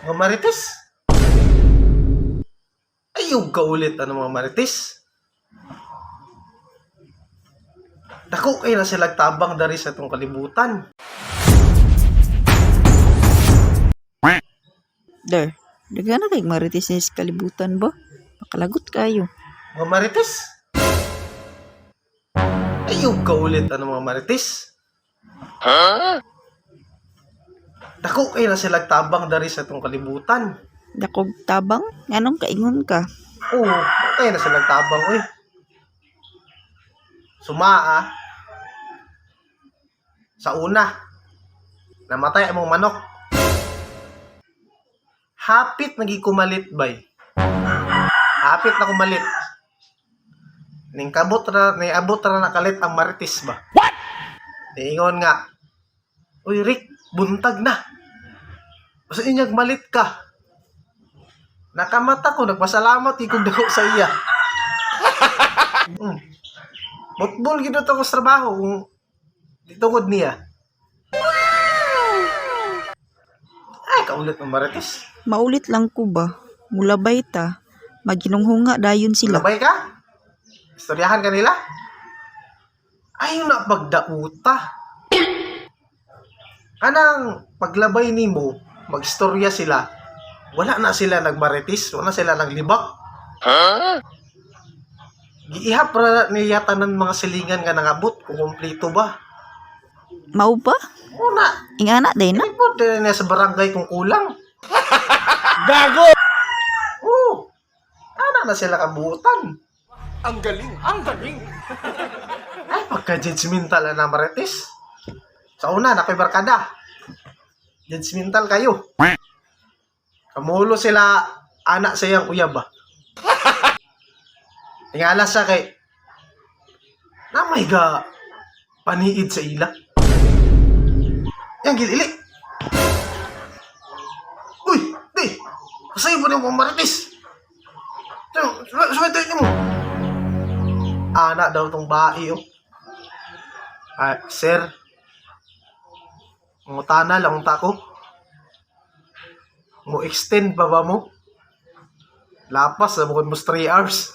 Mga marites? Ayaw ka ulit, ano mga marites? Dako kay na sila tabang dari sa itong kalibutan. Der, daghan na kay marites ni sa kalibutan ba? Makalagot kayo. Mga marites? Ayaw ka ulit, ano mga marites? Dako kay na sila tabang dari sa itong kalibutan. Dakog tabang, nganong kaingon ka? Oo, kaya na silang tabang, uy. Sumaa. Sa una, namatay among manok. Hapit nagi kumalit, bay. Hapit na kumalit. Ning kabot ra, ni abot ra nakalit ang marites ba? What? Niingon nga. Uy, Rick, buntag na. Basta inyag malit ka. Nakamata ko, nagpasalamat ikong dako sa iya. Botbol gid ako sa trabaho kung ditungod niya. Ay, kaulit ng marites. Maulit lang ko ba? Mulabay ta. Maginunghunga dayon sila. Labay ka? Istoryahan kanila? Ay, na pagdauta. Anang paglabay nimo, magstorya sila. Wala na sila nagmarites, wala sila naglibak. Giihap ra niya tanan mga silingan nga nangabot kung kumpleto ba. Mao ba? Una, Ingana day na. report din niya sa barangay kung kulang. Gago! Oo. Ana na sila kabutan. Ang galing! Ang galing! Ay, pagka-judgmental na marites. Sa una, nakoy barkada. Judgmental kayo. Kamulo sila, anak sa iyang uyab ba. Tingala siya kay, namay ga, paniid sa ila. Yang gilili. Uy, di, kasayo po niyong marites. Sumito mo. Ana daw tong bae, oh. Ah, sir. Ngutana lang ta ko. Mo extend pa ba mo? Lapas, bukod mo 3 hours.